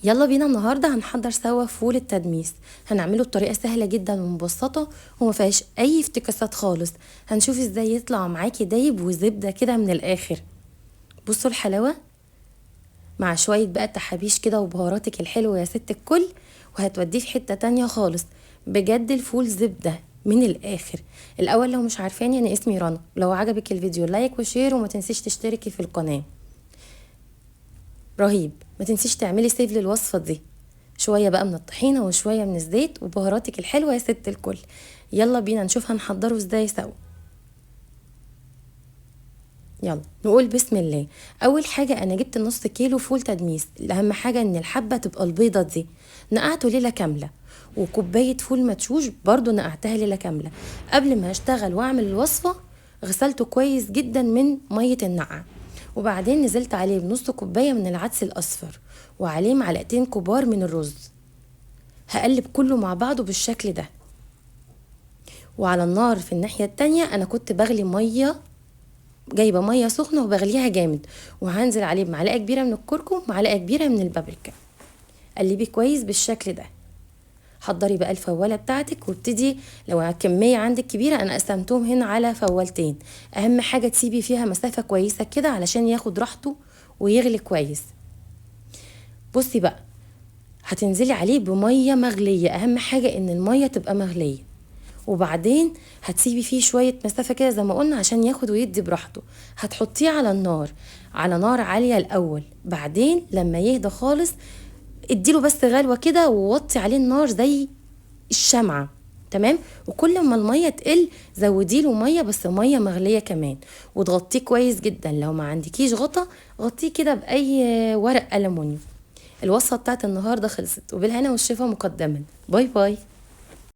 يلا بينا النهارده هنحضر سوا فول التدميس. هنعمله بطريقة سهلة جدا ومبسطه وما فيهاش اي افتكاسات خالص. هنشوف ازاي يطلع معاكي دايب وزبده كده من الاخر. بصوا الحلاوة مع شوية بقى تحابيش كده وبهاراتك الحلوة يا ست الكل، وهتوديه في حتة تانية خالص. بجد الفول زبدة من الاخر. الاول لو مش عارفاني، انا اسمي رنا. لو عجبك الفيديو like و share، وما تنسيش تشتركي في القناة. رهيب، ما تنسيش تعملي save للوصفه دي. شوية بقى من الطحينه وشوية من الزيت وبهاراتك الحلوة يا ست الكل. يلا بينا نشوف هنحضره ازاي سوا. يلا نقول بسم الله. اول حاجة انا جبت نص كيلو فول تدميس. اهم حاجة ان الحبة تبقى البيضة دي. نقعته ليلة كاملة، وكوبايه فول مدشوش برضو نقعتها ليلة كاملة. قبل ما اشتغل واعمل الوصفة غسلته كويس جدا من مية النقع، وبعدين نزلت عليه بنص كوباية من العدس الاصفر، وعليه معلقتين كبار من الرز. هقلب كله مع بعضه بالشكل ده. وعلى النار في الناحية التانية انا كنت بغلي مية، جايبه مية سخنة وبغليها جامد، وهنزل عليه بمعلقه كبيرة من الكركم ومعلقة كبيرة من البابريكا. قلبية كويس بالشكل ده. حضري بقى الفواله بتاعتك وابتدي. لو الكمية عندك كبيرة، انا قسمتهم هنا على فوالتين. اهم حاجة تسيبي فيها مسافة كويسة كده علشان ياخد راحته ويغلي كويس. بصي بقى، هتنزلي عليه بميه مغليه. اهم حاجة ان المية تبقى مغليه، وبعدين هتسيبي فيه شوية مسافة كده زي ما قلنا عشان ياخد ويدي براحته. هتحطيه على النار، على نار عالية الاول، بعدين لما يهدى خالص اديله بس غلوه كده ووطي عليه النار زي الشمعة. تمام؟ وكل ما المية تقل زودي له مية، بس مية مغليه كمان، وتغطيه كويس جدا. لو ما عندكيش غطا غطيه كده باي ورق ألمونيوم. الوصفة بتاعت النهارده خلصت، وبالهنا والشفا مقدما. bye bye.